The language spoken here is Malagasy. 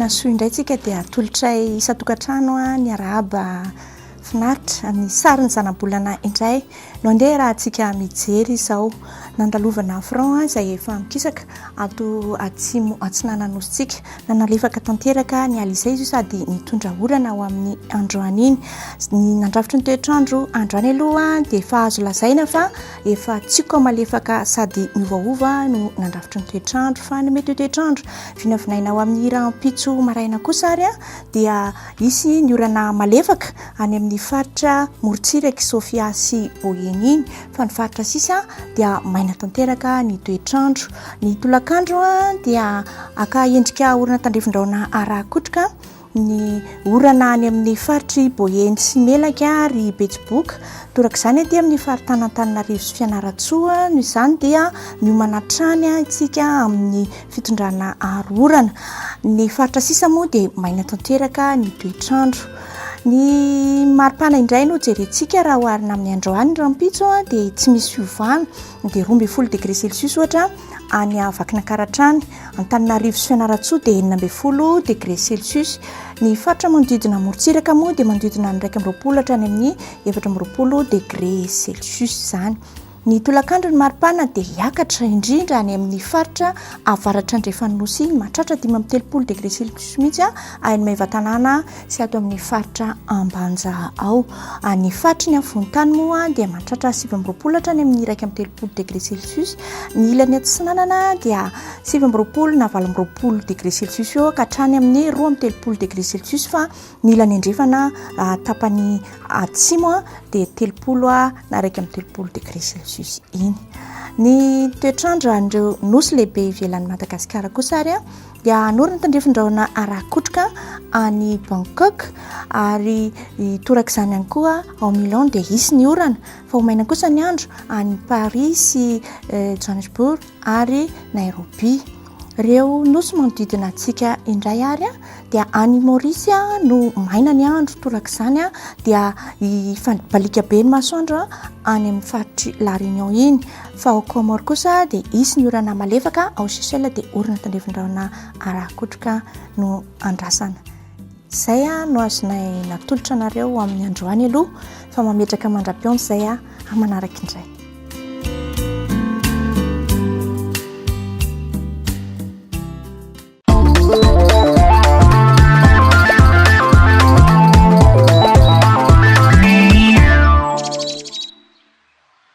Taona soa indray tsika dia atolotray isan-tokantrano ny arahaba finaritra ny sarin'ny zanabolana indray no andeha rahantsika mijery izao. Nandalovana front izay efa mikisaka ato atsimo atsinanan'ny nosintsika. Nanalefaka tanteraka ny alizay izy io sady nitondra orana ho amin'ny androany iny. Ny nandrafitry ny toetr'andro androany aloha dia efa azo lazaina fa efa tsioka malefaka sady miovaova no nandrafitry ny toetr'andro fa ny mety ho toetr'andro vinavinaina ho amin'ny rahampitso maraina kosa ary dia hisy ny orana malefaka any amin'ny faritra morontsirak'i Sofia sy Boeny iny fa ny faritra sisa dia maina tanteraka ny toetr'andro. Ny tolakandro dia haka endrika orana tandrifindraona araha-kotroka ny orana any amin'ny faritr'i Boeny sy Melaky ary Betsiboka. Torak'izany aty amin'ny faritanin'Antananarivo sy Fianarantsoa. Noho izany dia miomana hatrany isika amin'ny fitondrana aro orana. Ny faritra sisa moa dia maina tanteraka ny toetr'andro. Ny maripana indray no jerentsika raha oharina amin'ny androany rahampitso dia tsy misy fiovana dia 12 degré celsius ohatra any Vakinankaratra any. Antananarivo sy Fianarantsoa dia 16 degré celsius. Ny faritra manodidina morontsiraka moa dia manodidina ny 21 hatrany amin'ny 24 degré celsius izany. Ny tolakandro ny maripana dia hiakatra indrindra any amin'ny faritra avaratra andrefan'ny Nosy iny, mahatratra 35 degré celsius mihitsy any Maevatanàna sy ato amin'ny faritra Ambanja ao. Any faritry ny afovoan-tany moa dia mahatratra 29 hatrany amin'ny 31 degré celsius. Ny ilany atsinanana dia 29 na 28 degré celsius eo ka hatrany amin'ny 32 degré celsius fa Ny ilany andrefana tapany atsimo dia 30 na 31 degré celsius iny. Ny toetr'andro an'ireo nosy lehibe ivelan'i Madagasikara kosa ary dia hanorina tandrifin-drahona ara-kotroka any Bangkok ary torak'izany ihany koa ao Milan dia hisy ny orana fa ho maina kosa ny andro any Paris sy Johannesburg ary Nairobi. Ireo nosy manodidina antsika indray ary dia any Maurice no maina ny andro, torak'izany dia hifandibaliaka be ny masoandro any amin'ny faritr'i La Réunion iny. Fa ao Comores kosa dia hisy ny orana malefaka, ao Seychelles dia orana tandrifindrahona ara-kotroka no andrasana. Izay no azonay natolotra anareo amin'ny androany aloha fa mametraka mandra-pihaona izay amin'ny manaraka indray.